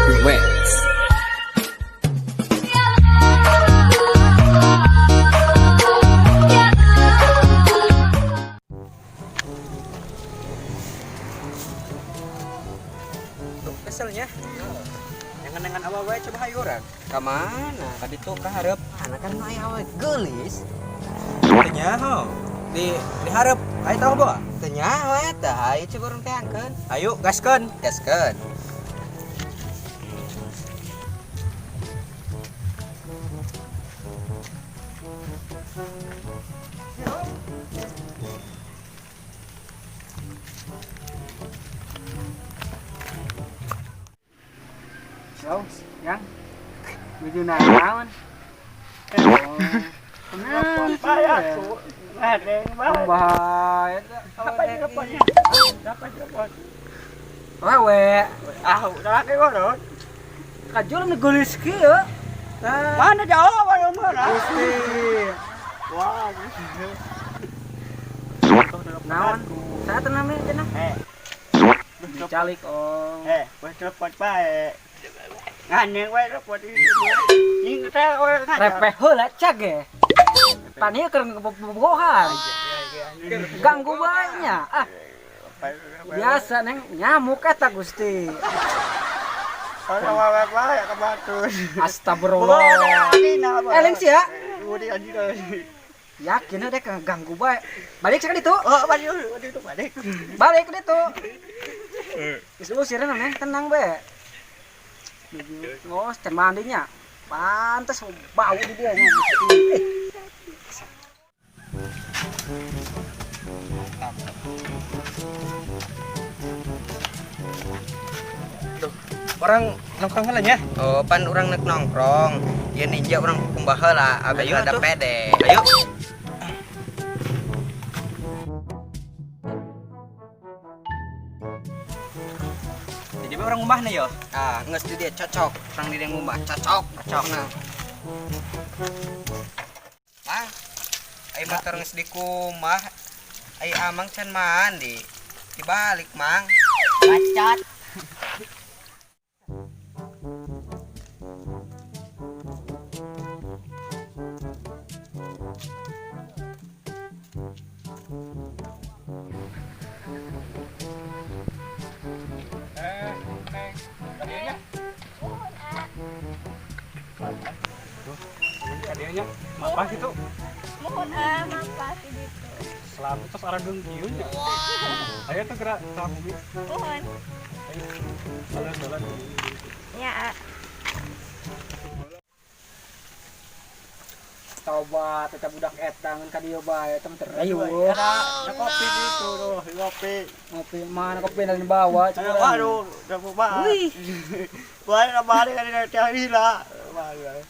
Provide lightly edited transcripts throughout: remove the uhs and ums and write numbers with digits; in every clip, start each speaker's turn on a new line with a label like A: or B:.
A: Remix.
B: Keselnya. Dengan awal wae coba hayu urang.
C: Ka mana?
B: Ka ditu ka hareup.
C: Mana kan aya awe geulis.
B: Teu nyaho. Di hareup. Ayo tahu bawa.
C: Teu nyaho eta, hayu coba urang teangkeun.
B: Ayo gaskeun.
C: Gaskeun.
D: So, yang nuju naon? Bahaya. Wewe,
E: Ah, udah lagi bodoh.
D: kajul nu geulis kieu.
E: Mana jauh, mana mana.
D: Gusti.
E: Wah,
D: Naon? Saya tenang nih cenah.
E: Eh,
D: Dicalik oh.
E: eh, wes telepon bae. Ngane wae telepon ini. Ini teh we ngajar.
D: Repeh heula cag ge. Pan ieu keur ngebobogohan. Ganggu bae nya. Ah, biasa neng nyamuk eta Gusti.
E: Kalau wae bae ka batur.
D: Astagfirullah. Eh, sia. Yakin deh ganggu bae. Balik sekali itu.
E: Oh, balik itu balik.
D: Balik ke ditu. Geus usir neng, tenang bae. Oh, can mandinya. Pantes bau di dia nya.
B: Orang nongkrong heula nya.
C: Oh, pan urang nek nongkrong. Ieu ninja urang kumbah heula, abeh
B: Ayo
C: rada
B: atuh.
C: pede.
B: Ayo. Jadi orang ngumbahna yo.
C: Ah, geus di dia cocok. Urang di dia ngumbah cocok, cocok nah. Mang, ai motor geus dikumbah. Ai amang can mandi. Dibalik, Mang.
E: Bacot.
F: Kadianya mapas itu
G: Mohon ah, mapas di ditu.
F: selama terus arah kieu nya. Ayo tuh gerak sama bumi.
G: Mohon.
F: Ayo. Jalan-jalan.
G: Ya, ah.
D: Tobat eta budak eta ngan ka dieu bae eta mah teu riuh.
E: Ada kopi itu tuh, kopi.
D: Ngopi mana kopi dari bawa coba.
E: Waduh, udah mau bahas.
D: Wih.
E: Wah, balik dari cari lah. Waduh.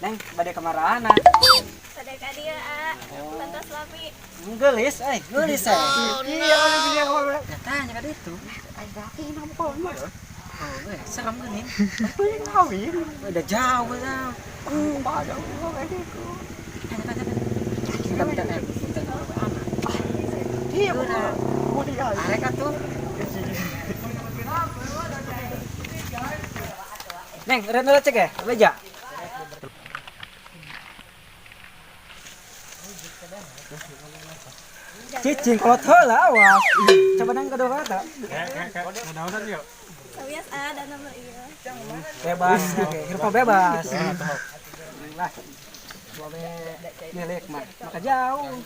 D: Neng, bade kamarana?
G: Bade ka dieu, ah. Pantas lami.
D: Geulis euy, geulis euy.
E: Iya, kalau dia ngomong.
D: Ya tanya ka ditu. Oh, serem geuning.
E: Kawin.
D: Udah jauh jauh.
E: Ada uang itu.
D: Tanya tanya. Minta minta minta anak.
E: Iya, mau dia.
D: Arek atuh. Neng, rena cek ya, beja. Cicing kalau heula awas. Coba nang kedua kata.
F: Nanaonan yo.
G: Sawias ah, dan nomor ieu.
D: Bebas, oke, hirup bebas. Lah. Boleh milik mah, maka jauh.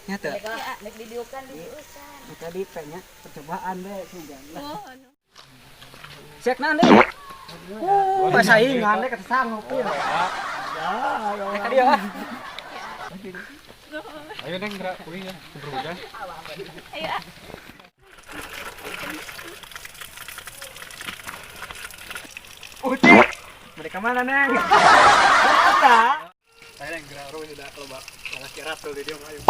D: Nyata.
G: Ya, ah. Rek didiukan diusan.
D: Tadi kayaknya percobaan deh sugan.
G: Mohon.
D: Cek nan deh. Saingan deh kata sanggup ya. Rek ka dieu ah.
F: Ayo neng gerak kuy ya, keburu hujan.
G: Ayo, ah.
D: Uti. Mereka mana neng? Kata.
F: Saya neng gerak ruh sudah kalau bak malah kira tuh di dia ayo.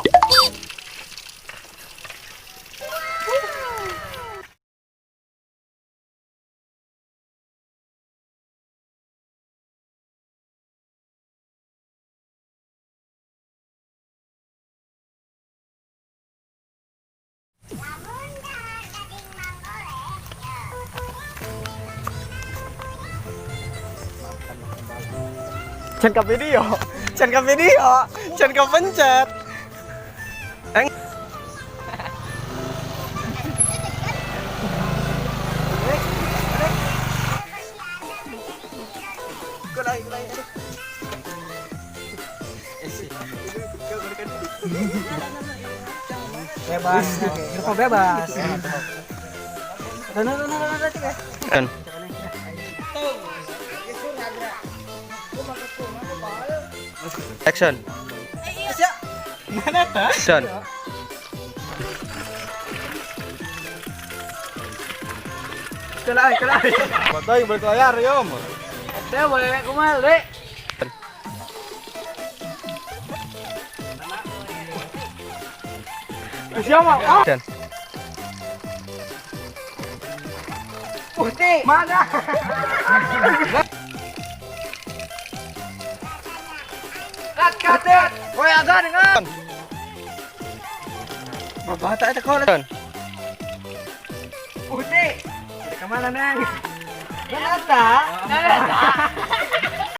B: Can ke video, can ke video, can kepencet. Eng.
D: Bebas, hirup bebas. Nah, nah, nah, nah, nah, nah.
C: Kan. Action.
B: Mana ta?
C: Action.
D: Kelai, kelai.
F: Batay balik layar yom.
D: Dewe, kumaha, Dek? Siapa? Oh,
C: Action.
D: putih. Mana? Cut, cut, cut. Woi, agak dengan.
B: Babata eta kau.
C: Action.
D: Putih. Kemana, Neng? Nata. Nata.